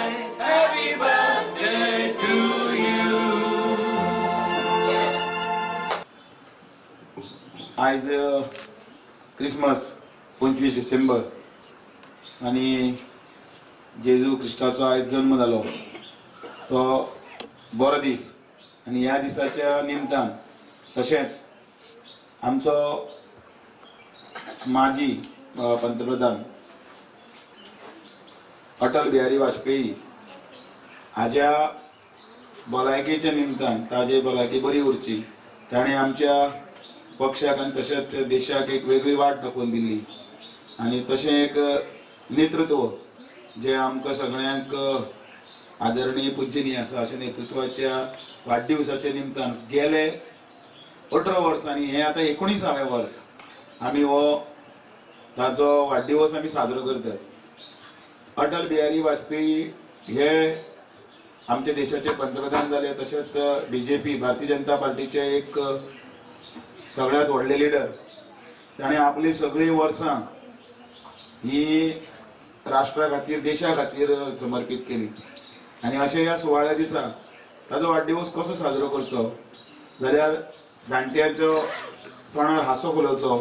Happy birthday to you. आयज Christmas 25 डिसेंबर आनी जेजू क्रिस्ताचो आयज जल्म जालो तो बरो दीस आनी ह्या दिसाच्या निमतान तशेंच आमचो माजी पंतप्रधान अटल बिहारी वाजपेयी हाज्या भलायकेच्या निमतान ताजी भलायकी बरी उरची ताणें आमच्या पक्षाक आनी तशेंच देशाक एक वेगळी वाट दाखोवन दिल्ली आनी तशें एक नेतृत्व जें आमकां सगळ्यांक आदरणीय पुजनीय आसा अशें नेतृत्वाच्या वाडदिवसाच्या निमतान गेले 18 वर्सांनी हें आतां 19वें वर्स आमी हो ताचो वाडदिवस आमी साजरो करतात. अटल बिहारी वाजपेयी हे आमच्या देशाचे पंतप्रधान जाले तशेंच बीजेपी भारतीय जनता पार्टीचे एक सगळ्यांत व्हडले लिडर. ताणें आपली सगळीं वर्सां ही राष्ट्रा खातीर देशा खातीर समर्पीत केली आनी अशें ह्या सुवाळ्या दिसा ताजो वाडदिवस कसो साजरो करचो जाल्यार जाणट्यांचो तोंडार हांसो फुलोवचो.